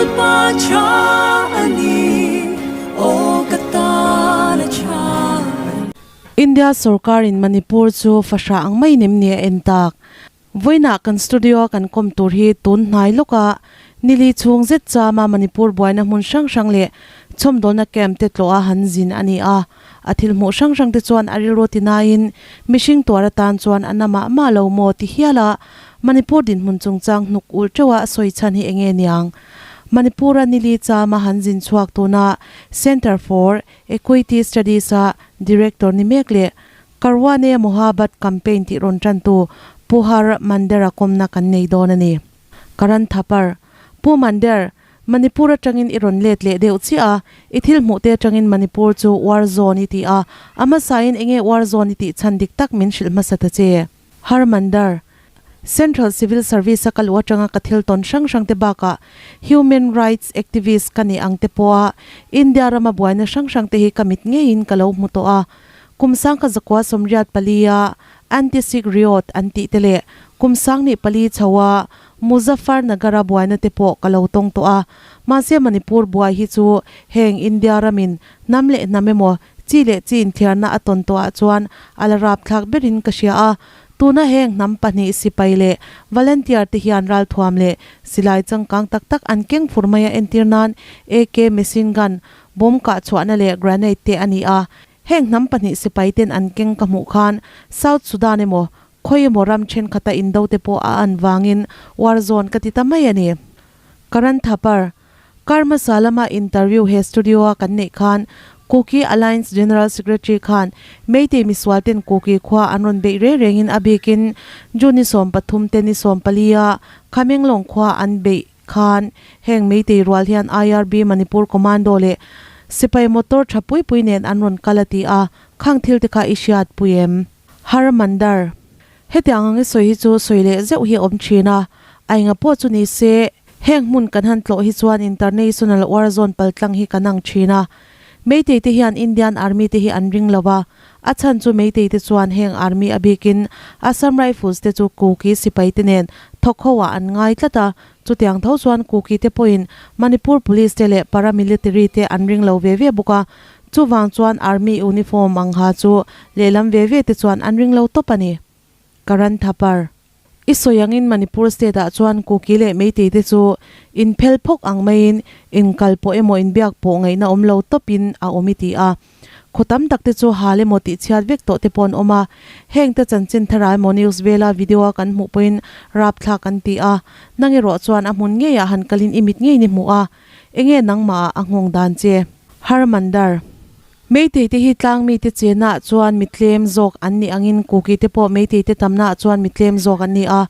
Lalpa tha a ni, aw ka tan a tha a ni. India sorkarin Manipur chu fahrah ang mai nem ni a en tak. Vawiinah kan studio a kan kawm tur hi tun hnai lawka nili chhung zet chama Manipur buaina hmun hrang hrang leh chhawmdawlna camp te tlawha han zin a ni a. A thil hmuh hrang hrang te chuan a rilru tinain mihring tuar atan chuan a na mah mah lo maw ti hial a, Manipur dinhmun chungchang hnuk ulh teuha a sawi chhan hi enge niang? Manipur-a nili chama han zin chhuak tuna Centre for Equity Studies-a Director ni mek leh Karwane Mohabbat campaign tih rawn tantu Pu Har Mander-a kawmna kan nei dawn a ni. Karan Thapar, Pu Mander, Manipur atangin i rawn let leh deuh chiah a, i thil hmuh te atangin Manipur chu war zone i ti a, a hmasain enge war zone i tih chhan dik tak min hrilh hmasa ta che? Har Mander, Central Civil Service a ka luh atanga ka thil tawn hrang hrang te bakah Human Rights Activist ka nih ang te pawha India rama buaina hrang hrang te hi ka mit ngeiin ka lo hmu tawh a, Kum sangkhat zakua 84 a Anti-Sikh Riot an tih te leh kum 24 chho a Muzaffar Nagar-a buaina te pawh ka lo tawng tawh a. Mahse Manipur buai hi chu heng India ramin hnam leh hnam emaw chi leh chi inthiarna a tawn tawh ah chuan a la rapthlak berin ka hria a. Tuna heng hnam pahnih sipai leh volunteer te hian ralthuam leh silai changkang tak tak an keng fur mai a entir nan AK machine gun, bomb kah chhuahna leh granade te a ni a. Heng hnam pahnih sipai ten an keng ka hmuh khan South Sudan emaw khawi emaw ram thenkhat a indo te pawh a an vangin war zone ka ti ta mai a ni. Karan Thapar, Kar hmasa lama interview he studio a kan neih khan Kuki Alliance General Secretary khan Meitei misual ten Kuki khua an rawn beih reng rengin a bikin June ni 13 te ni 14 a Khamenglong khua an beih Khan, heng Meitei rual hian IRB Manipur Commando leh sipai motor tha pui pui nen an rawn kal a ti a, khang thil te kha i hriat pui em? Har Mandar, Hetiang ang i sawi hi chu sawi leh zeuh hi a awm thin a, a enga pawh chu ni se, heng hmun kan han tlawh hi chuan International War Zone paltlang hi kan ang thin a. Meitei te hian Indian Army te hi an ring lo a, a chhan chu Meitei te chuan heng Army a bikin Assam Rifles te chu Kuki sipai te nen thawk ho ah an ngai tlat a, Chutiang tho chuan Kuki te pawhin Manipur Police te leh Paramilitary te an ring lo ve ve bawk a, chuvang chuan Army uniform ang ha chu lehlam ve ve te chuan an ring lo tawp a ni. Karan Thapar. I sawi angin Manipur state ah chuan Kuki leh Meitei te chu inphel phawk ang maiin inkal pawh emaw inbiak pawh ngaihna awm lo tawpin a awm i ti a. Khaw tam tak te chu hal emaw tih chhiat vek tawh te pawh an awm a, heng te chanchin thar ah emaw news vela video a kan hmuh pawhin rapthlak an ti a, nang erawh chuan a hmun ngei ah han kalin i mit ngei ni hmuh a, enge nangmah ah a nghawng dan che? Harmandar. Meitei te hi tlang mi te chena ah chuan mi tlem zawk an nih angin Kuki te pawh Meitei te tamna ah chuan mi tlem zawk an ni a,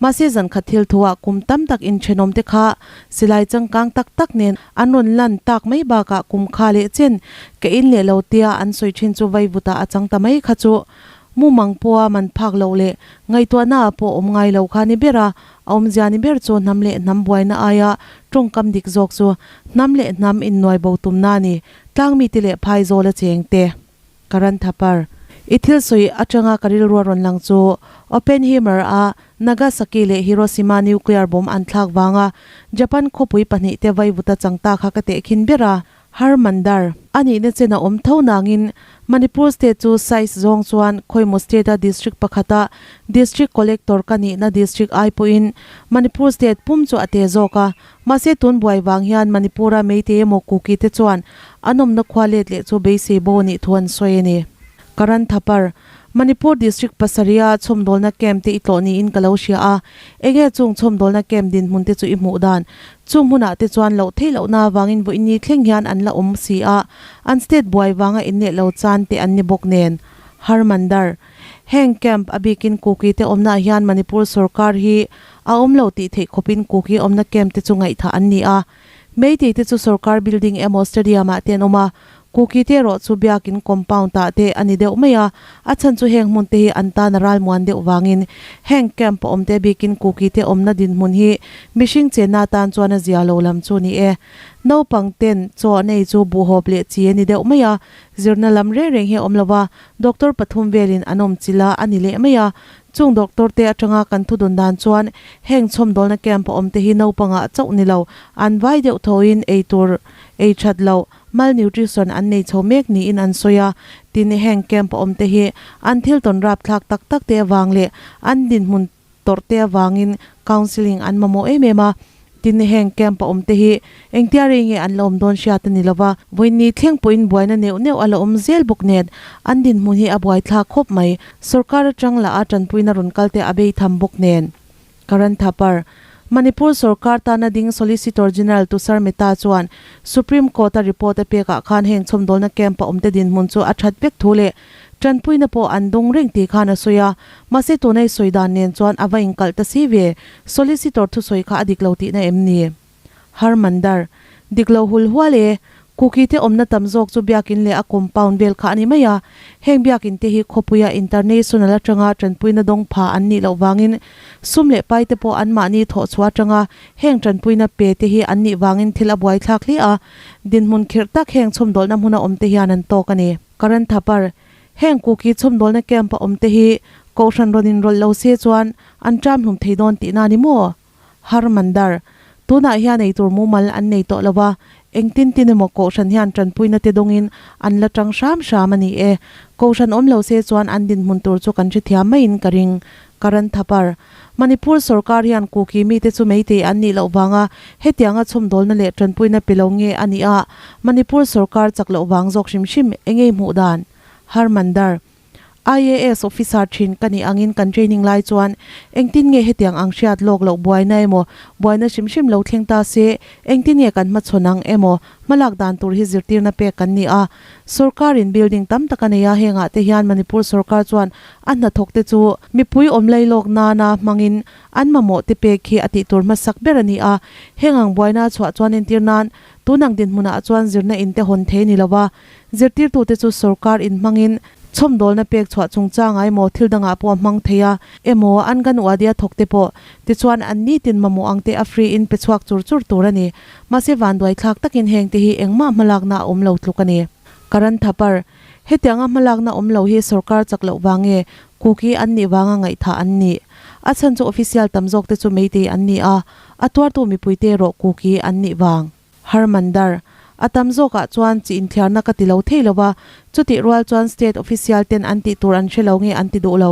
Mahse zan khat thil thuah kum tam tak inthenawm te kha silai changkang tak tak nen an rawn lan tak mai bakah kum kha leh chen ka in leh lo tia an sawi thin chu vaivut ah a chang ta mai kha chu mumang pawha man phak loh leh ngaihtuahna ah pawh awm ngai lo kha ni ber a, a awmzia ni ber chu hnam leh hnam buaina aia tawngkam dik zawk chu hnam leh hnam innuai bo tumna a ni tlangmite leh phaizawl a cheng te. Karan Thapar, I thil sawi atanga ka rilru a rawn lang chu Oppenheimer a Nagasaki leh Hiroshima nuclear bomb an thlak vanga Japan khawpui pahnih te vaivuta chang ta kha ka tehkhin ber a, Harmandar. A nihna chen a awm tho nangin Manipur state chu size zawng chuan khawimaw state a district pakhata district collector ka nihna district ai pawhin Manipur state pum chu a te zawk a, Mahse tun buai vang hian Manipur-a Meitei emaw Kuki te chuan an awmna khua let leh chu beisei bo anih thu an sawi a ni. Karan Thapar, Manipur District pasarih-a chhawmdawlna camp te i tlawh niin ka lo hria a, enge chung chhawmdawlna camp dinhmun te chu i hmuh dan? Chung hmunah te chuan loh theih lohna avangin vawiin thleng hian an la awm si a, an state buai vanga inleh lo chan te an ni bawk nen. Harmandar, Heng camp a bikin Kuki te awmnaah hian Manipur sorkar hi A awm lo tih theih khawpin Kuki awmna camp te chu ngaihthah an ni a. Meitei te chu sorkar building emaw stadium ah te an awm a. Kuki te erawh chu biakin compound ah te a ni deuh mai a, a chhan chu heng hmun te hi an tan a ralmuan deuh vangin heng camp a awm te bikin Kuki te awmna dinhmun hi mihring chenna atan chuan a zia lo lam chu ni e. Naupang ten chaw an ei chu buhhawp leh chi a ni deuh mai a, zirna lam reng reng hi a awm lo va, doctor pathum velin an awm chilh a a ni leh mai a. Chung doctor te atanga kan thudun dan chuan heng chhawmdawlna camp a awm te hi naupangah chauh ni lo, an vai deuh thoin ei tur ei that loh Malnutrition an nei chho mek niin an sawi a, tin heng camp a awm te hi an thil tawn rapthlak tak tak te avang leh an dinhmun tawrh te avangin counselling an mamawh em em a, tin heng camp a awm te hi engtia rei nge an la awm dawn hriat a ni lova, vawiinni thleng pawhin buaina neuh neuh a la awm zel bawk nen an dinhmun hi a buaithlak khawp mai, sorkar atang lah a tanpuina rawn kal te a bei tham bawk nen. Karan Thapar, Manipur sorkar tana ding Solicitor General Tushar Mehta chuan Supreme Court-a report a pekah khan heng chhawmdawlna camp-a awmte dinhmun chu a that vek thu leh tanpuina pawh an dawng reng tih khan a sawi a, mahse tuna i sawi dan nen chuan a va inkalh ta si ve, Solicitor thusawi kha a dik lo tihna em ni? Harmandar, Dik lo hul hual e, Kuki te awmna tam zawk chu biakin leh a compound vel kha a ni mai a, heng biakin te hi khawpuia international atanga tanpuina dawng pha an nih loh vangin sum leh pai te pawh anmahni thawh chhuah atanga heng tanpuina pe te hi an nih vangin thil a buaithlak hle a, dinhmun khirh tak heng chhawmdawlhna hmuna awm te hian an tawk a ni. Karan Thapar, Heng Kuki chhawmdawlhna camp a awm te hi Kohhran rawn inrawlh lo se chuan an ṭam hlum thei dawn tihna a ni maw? Harmandar, Tunah hian eitur mumal an nei tawh lo va, engtin tin emaw Kohhran hian tanpuina te dawngin an la tang hram hram a ni e. Kohhran awm lo se chuan an dinhmun tur chu kan hrethiam maiin ka ring. Karan Thapar, Manipur sorkar hian Kuki mite chu meitei an nih loh vanga hetianga chhawmdawlna leh tanpuina pe lo nge a nih a, Manipur sorkar chak loh vang zawk hrim hrim engei hmuh dan? Harmandar, IAS officer thin ka nih angin kan training lai chuan engtin nge hetiang ang hriat lawk loh buaina emaw, buaina hrim hrim lo thleng ta se engtin nge kan hmachhawn ang emaw hmalak dan tur hi zirtirna pek kan ni a. Sorkarin building tam tak a nei a, hengah te hian Manipur sorkar chuan a hnathawk te chu mipui awm lei lawk nana hmangin an mamawh te pek hi a tih tur hmasak ber a ni a. Heng ang buaina a chhuah chuan entir nan tunang dinhmunah chuan zirna in te hawn thei a ni lo a, Zirtirtute chu sorkar inhmangin chhawmdawlna pek chhuah chungchangah emaw thil dangah pawh a hmang thei a, emaw an kan uadia thawk te pawh tichuan an nitin mamawh ang te a free in pe chhuak chur chur tur a ni. Mahse vanduai thlak takin heng te hi engmah hmalakna a awm lo tluk a ni. Karan Thapar, Hetianga hmalakna awm lo hi sorkar chak loh vang nge Kuki an nih vanga ngaihthah an nih? A chhan chu official tam zawk te chu Meitei an ni a, a tuartu mipuite erawh Kuki an nih vang. Harmandar, A tam zawkah chuan chi inthiarna ka ti lo thei lo va, chutih rual chuan state official ten an tih tur an hre lo nge an ti duh lo.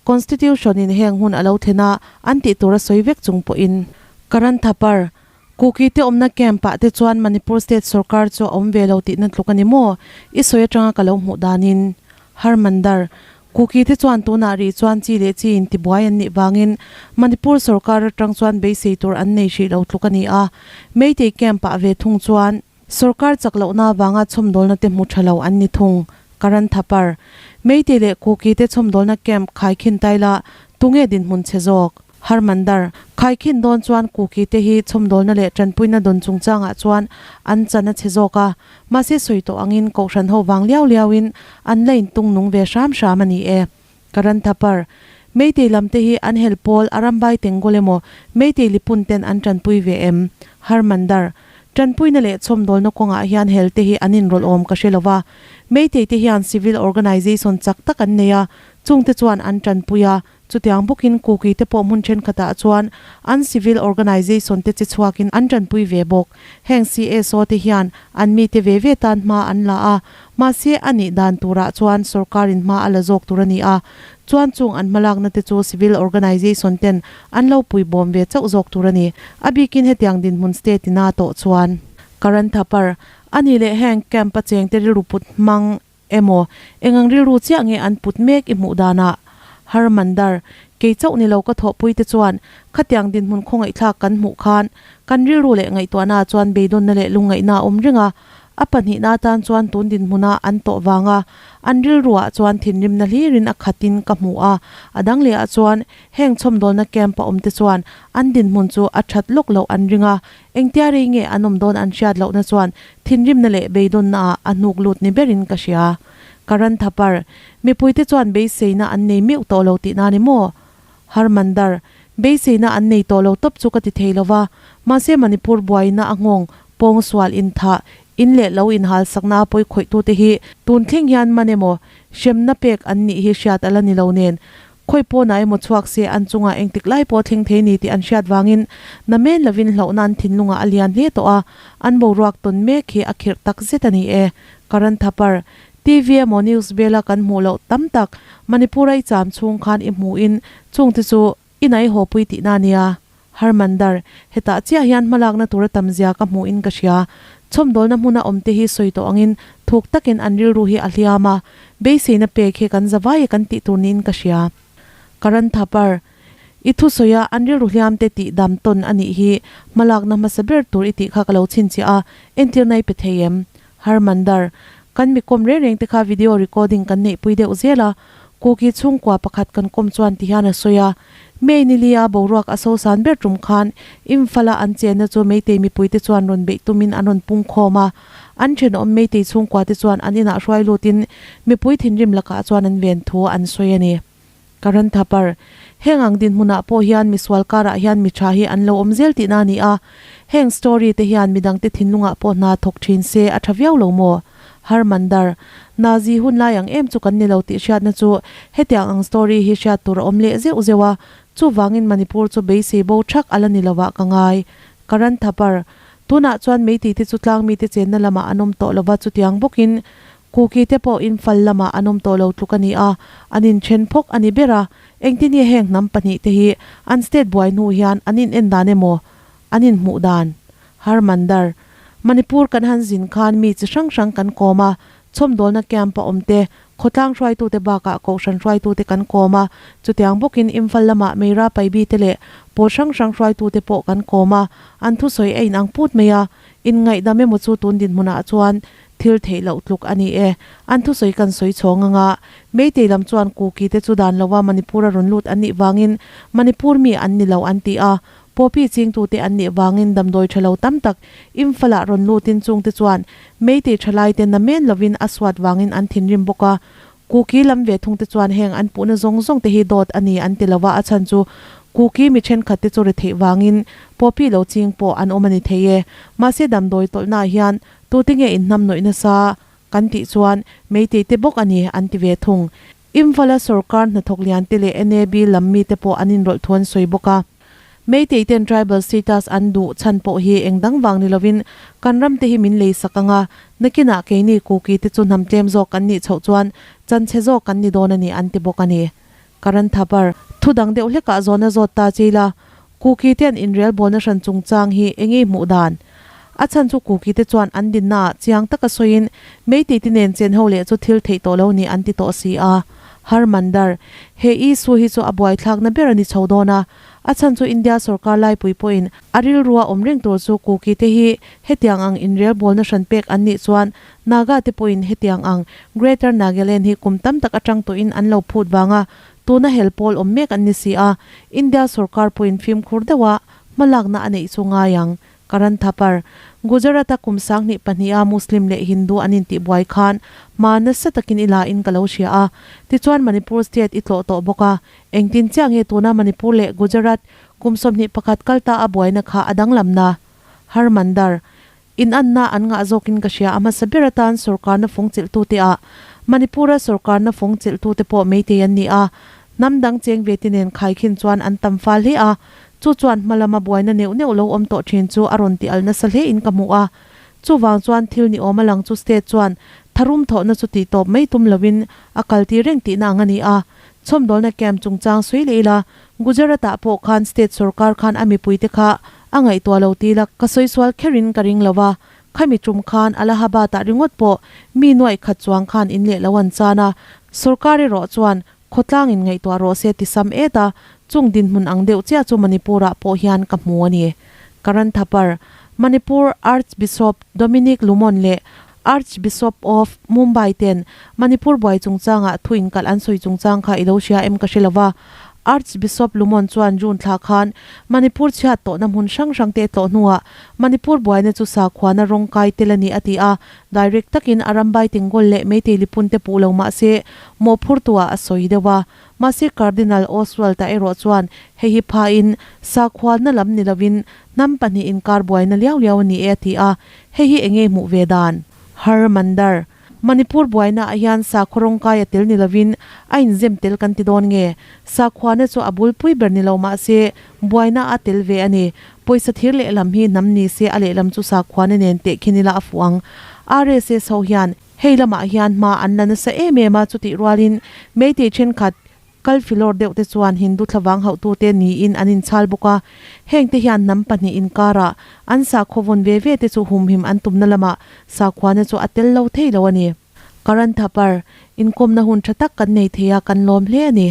Constitution in heng hun a lo thlen a, an tih tur a sawi vek chung pawhin. Karan Thapar, Kuki te awmna camp ah te chuan Manipur state sorkar chu a awm ve lo tihna tluk a ni maw? I sawi atanga ka lo hmuh danin. Harmandar, Kuki te chuan tunah rih chuan chi leh chi in tibuai an nih vangin Manipur sorkar atang chuan beisei tur an nei hrih lo tluk a ni a. Meitei camp ah ve thung chuan sorkar chak lohna avanga chhawmdawlna te hmu tha lo an ni thung. Karan Thapar, Meitei leh Kuki te chhawmdawlna camp khaikhin taila tunge dinhmun chhe zawk? Harmandar, Khaikhin dawn chuan Kuki te hi chhawmdawlna leh tanpuina dawn chungchangah chuan an chan a chhe zawk a, mahse sawi tawh angin Kohhran ho vang liau liauin an la intung nung ve hram hram a ni e. Karan Thapar, Meitei lam te hi an hel pawl Arambai Tengol emaw Meitei Lipun ten an tanpui ve em? Harmandar, Tanpuina leh chhawmdawlna kawngah hian hel te hi an inrawlh awm ka hre lo va, Meitei te hian civil organization chak tak an nei a, chungte chuan an tanpui a, Chutiang bawkin Kuki te pawh hmun thenkhatah chuan an civil organization te che chhuakin an tanpui ve bawk. Heng CSO te hian an mite ve ve tan hma an la a, mahse a nih dan turah chuan sorkarin hma a la zawk tur a ni a, chuan chung an hmalakna te chu civil organization ten an lo puibawm ve chauh zawk tur a ni. A bikin hetiang dinhmun state ina tawh chuan. Karan Thapar, A nih leh heng camp a chengte rilru put hmang Emaw, engang rilru chiah nge an put mek i hmuh danah? Harmandar, Kei chauh ni lo ka thawhpui te chuan khatiang dinhmun khawngaihthlak kan hmuh khan kan rilru leh ngaihtuahna chuan beidawnna leh lungngaihna a awm reng a. A pahnihna atan chuan tun dinhmuna an tawh vanga an rilruah chuan thinrimna hlirin a khatin ka hmu a, a dang lehah chuan heng chhawmdawlna camp a awmte chuan an dinhmun chu a that lawk loh an ring a, engtia rei nge an awm dawn an hriat lohna chuan thinrimna leh beidawnnaah a hnuk lut ni berin ka hria. Karan Thapar, Mipuite chuan beiseina an nei meuh tawh lo tihna ni maw? Harmandar, Beiseina an nei tawh lo tawp chu ka ti thei lo va, mahse Manipur buaina a nghawng pawng sual inthah, in leh lo inhal sakna a pawi khawihtute hi tun thleng hian man emaw hremna pek an nih hi hriat a la ni lo nen khawi pawnah emaw chhuak se an chungah engtik lai pawh thleng thei ni tih an hriat vangin namen lovin hlauhna an thinlungah a lian hle tawh a, an boruak tawn mek hi a khirh tak zet a ni e. Karan Thapar, TV emaw news vela kan hmuh loh tam tak Manipur a i cham chhung khan i hmuhin chungte chu i nai haw pui tihna a nia. Harmandar, hetah chiah hian hmalakna tura tam zia ka hmuhin ka hria. Chhawmdawlna hmuna awmte hi sawi tawh angin thuk takin an rilru hi a hliam a, beiseina pek hi kan zavai e kan tih tur niin ka hria. Karan Thapar, I thusawi a, an rilru hliamte tih dam tawn a nih hi hmalakna hmasa ber tur i tih kha ka lo chhinchhiah a, entirna i pe thei em? Harmandar, Kan mi kawm reng reng te kha video recording kan neihpui deuh zel a, Kuki chhungkua pakhat kan kawm chuan ti hian a sawi a. May ni lia boruak a sosan ber tum khan Imphal-a an chenna chu Meitei mipuite chuan rawn beih tumin an rawn pung khawm a. An thenawm Meitei chhungkua te chuan an inah hruai lutin mipui thinrim lakah chuan an ven thu an sawi a ni. Karan Thapar, Heng ang dinhmunah pawh hian misual karah hian mi tha hi an lo awm zel tihna a ni a, heng story te hian midangte thinlungah pawh hna thawk thin se a tha viau lo maw? Harmandar, Nazi hun lai ang em chu kan ni lo tih hriatna chu hetiang ang story hi hriat tur a awm leh zeuh zeuh a, chuvangin Manipur chu beisei bo thak a la ni lovah ka ngai. Karan Thapar, Tunah chuan meitei te chu tlang mite chenna lamah an awm tawh lova chutiang bawkin Kuki te pawh Imphal lamah an awm tawh lo tluk a ni a, an inthen phawk a ni ber a, engtin nge heng hnam pahnihte hi an state buai hnu hian an in en dan emaw an inhmuh dan? Harmandar, Manipur kan han zin khan mi chi hrang hrang kan kawm a, chhawmdawlna camp a awm te, khawtlang hruaitute bakah kohhran hruaitute kan kawm a, chutiang bawkin Imphal lamah Meira Paibi te leh pawl hrang hrang hruaitute pawh kan kawm a, an thusawi a inang put mai a, inngaihdam emaw chu tun dinhmunah chuan Thil theih loh tluk a ni e. An thusawi kan sawi chhawng anga Meitei lam chuan Kuki te chu dan loa Manipur a rawn lut an nih vangin Manipur mi an ni lo an ti a. Poppy chingtute an nih vangin damdawi tha lo tam tak Imphal-ah rawn lutin chungte chuan Meitei thalaite namen lovin a suat vangin an thinrim bawk a. Kuki lam ve thungte chuan heng an puhna zawng zawng te hi dawt a ni an ti lo a, a chhan chu Kuki mi thenkhat te chu retheih vangin Poppy lo ching pawh an awm a ni thei e. Mahse damdawi tawlhnaah hian Tute nge inhnam nawih nasa kan tih chuan Meitei te bawk a ni an ti ve thung. Imphal-a sorkar hnathawk lian te leh NAB lam mite pawh an inrawlh thu an sawi bawk a. Meitei ten tribal status an duh chhan pawh hi eng dang vang ni lovin kan ram te hi min lei sak ang a, nakinah keini Kuki te chu hnam tlem zawk kan nih chhoh chuan chanchhe zawk kan ni dawn a ni an ti bawk a ni. Karan Thapar, Thu dang deuh hlekah zawhna zawt ta chila, Kuki te an inrelbawlna hran chungchang hi eng nge hmuh dan? A chhan chu Kuki te chuan an dinnaah chiang taka sawiin Meitei te nen chen ho leh chu thil theih tawh lo ni an ti tawh si a. Harmandar, He issue hi chu a buaithlakna ber a ni chho dawn a, a chhan chu India sorkar laipui pawhin a rilrua awm reng tur chu Kuki te hi hetiang ang inrelbawlna hran pek an nih chuan Naga te pawhin hetiang ang Greater Nagaland hi kum tam tak atang tawhin an lo phut vanga tuna hel pawl awm mek an ni si a, India sorkar pawhin fimkhur deuha hmalakna a neih chu ngai ang. Karan Thapar, Gujarat-a kum sanghnih pahniha Muslim leh Hindu an intihbuai khan hma nasa takin i la in ka lo hria a, tichuan Manipur state i tlawh tawh bawk a, engtin chiah nge tuna Manipur leh Gujarat kum 21 kal ta a buaina kha a danglamna? Harmandar, Inanna an ngah zawkin ka hria, a hmasa ber atan sorkarna fawng chelhtute ah Manipur-a sorkarna fawng chelhtute pawh Meitei an ni a, hnam dang cheng ve te nen khaikhin chuan an tam fal hle a, chu chuan hma lama buaina neuh neuh lo awm tawh thin chu a rawn ti alh nasa hle in ka hmu a. Chuvang chuan thil ni awm a lang chu state chuan tharum thawhna chu tih tawp mai tum lovin a kal tir reng tihna ang a ni a. Chhawmdawlna camp chungchang sawi leh ila, Gujarat-ah pawh khan state sorkar khan a mipuite kha A ngaihtuah lo ti la, ka sawi sual kherin ka ring lo a, khami tum khan Allahabad-ah ringawt pawh mi nuaih khat chuang khan in leh lo an chan a, sorkar erawh chuan khawtlang in ngaihtuah rawh se ti sam et a, chung dinhmun ang deuh chiah chu Manipur-ah pawh hian ka hmu a ni. Karan Thapar, Manipur Archbishop Dominic Lumon leh. Archbishop of Mumbai ten Manipur buai chungchangah thu inkalh an sawi chungchang kha i lo hria em ka hre lo va. Archbishop Lumon chuan June thla khan Manipur chhiat tawhna hmun hrang hrang te tlawh hnuah Manipur buaina chu sakhuana rawng kai tel a ni a ti a, direct takin a rambai Tenggol leh Meitei Lipun te puh lo mah se mawhphurtuah a sawi deuh a. Mahse Cardinal Oswald a erawh chuan hei hi phain sakhuana lam ni lovin hnam pahnih inkar buaina liau liau a ni e a ti a, hei hi enge hmuh ve dan? Har Mandar, Manipur buaina ah hian sakhaw rawngkai a tel ni lovin a inzem tel kan ti dawn nge? Sakhuana chu a bulpui ber ni lo mahse buaina a tel ve a ni. Pawisa thir lehlam hi hnam ni se a lehlam chu sakhuana nen tehkhin ila a fuh ang. RSS ho hian Hei lamah hian hma an la nasa em em a, chutih rualin Meitei thenkhat kal filawr deuh te chuan Hindu thlavang hauhtute niin an inchhal bawk a, hengte hian hnam pahnih inkarah an sakhaw vawn ve ve te chu humhim an tumna lamah sakhuana chu a tel lo thei lo a ni. Karan Thapar, Inkawmna hun tha tak kan nei thei a, kan lawm hle a ni.